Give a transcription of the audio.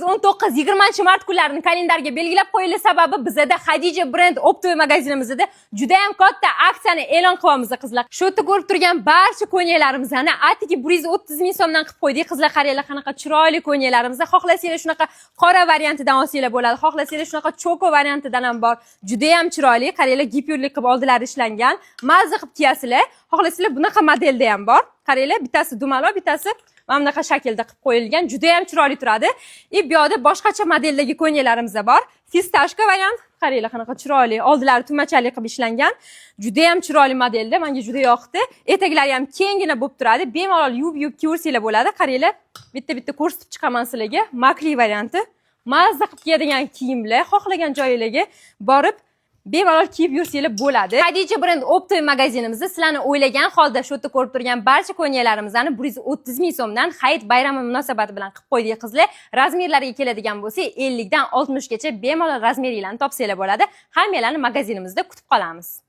18, 19, 20 mart kunlarini kalendarga belgilab qo'yinglar. Sababi bizada Hadija brend оптовый magazinimizda juda ham katta aksiyani e'lon qilyapmiz, qizlar. Shu yerda ko'rib turgan barcha ko'ylaklarimizni atigi 130 ming so'mdan qilib qo'ydik. Qizlar, qaranglar, qanaqa chiroyli ko'ylaklarimiz. Xohlasanglar, shunaqa qora variantidan olsanglar bo'ladi. Xohlasanglar, shunaqa choco variantidan ham bor. Juda ham chiroyli. Qaranglar, gipyurlik qilib oldilari ishlangan. Mazza qilib kiyasizlar. Xohlasanglar, bunaqa modelda ham bor. Qaranglar, bittasi dumaloq, bittasi mana bunaqa shaklda qilib qo'yilgan. Juda ham chiroyli turadi. И bu yoqda boshqacha modeldagi ko'ylaklarimiz bor. Фисташка variant. Qaranglar, qanaqa chiroyli. Oldilari tumachali qilib ishlangan. Juda ham chiroyli modelda, menga juda yoqdi. Etaklari ham kenggina bo'lib turadi. Bemalol yuvib-yuvib kiyaversanglar bo'ladi. Qaranglar, bitta-bitta ko'rsatib chiqaman sizlarga. Makli varianti. Mazza qilib kiyadigan kiyimlar, xohlagan joylarga borib bemalol kiyib yursanglar bo'ladi. Hadija brend оптовый magazinimizda sizlarni o'ylagan holda shu yerda ko'rib turgan barcha ko'ylaklarimizni 130 ming so'mdan hayit bayrami munosabati bilan qilib qo'ydik, qizlar. Razmerlariga keladigan bo'lsak, 50 dan 60 gacha bemalol razmeringlarni topsanglar bo'ladi. Hammanglarni magazinimizda kutib qolamiz.